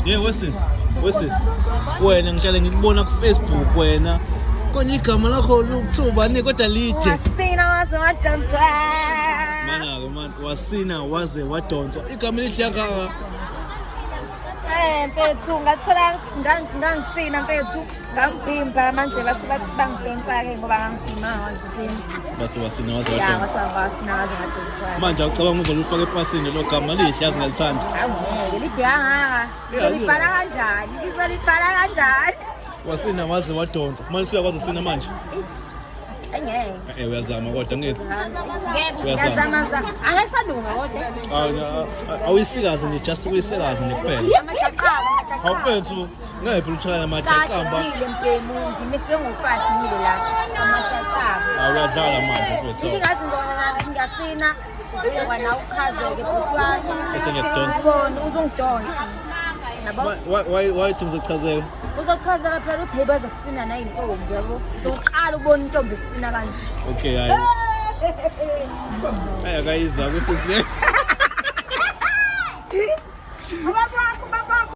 Hey wesisi, wesisi. Wena ngihlale ngikubona ku Facebook wena. Kona igama lakho lokuthiwa ubani kodwa lide. Wasina waze wadonswa. Mana ke man, wasina waze wadonswa. Igama elihle kangaka. Eh mfethu ngathola ngangisina mfethu ngangibhimba manje base bathi bangidonsa-ke ngoba ngangibhima wasina. Bathi wasina waze Ya wadonswa. wasina waze wadonswa. Manje awucabanga uvele ufake epasini lelo gama lihle yazi ngalithanda. Awungeke lide kangaka. Yeah, Ngizolibhala kanjani? Ngizolibhala kanjani? Wasina waze wadonswa. Manje usuyakwazi ukusina manje? Angeke. Eh uyazama kodwa ngithi. Ngeke Uyazama. usazama zama. Angeke salunga kodwa. Awuyisikazi nje just ukuyisikazi nje kuphela. Amajaqamba, amajaqamba. Awufethu ngeke phela uthakala amajaqamba. Ngile mbhemu ngimiswe ngo-5 ngile la amajaqamba. Awuyadlala manje mfethu. Into ngathi ngizona ngasina uvele kwanawe uchazeke bhuti wami. Bese ngiyakudonsa. Ubone uzongidonsa. Yabo? Why uthi ngizochazeka? Uzochazeka phela uthi hey bazasina nayintombi yabo. Uzoqala ubona intombi isina kanje. Okay hayi. Hayi akayizwa kusisi.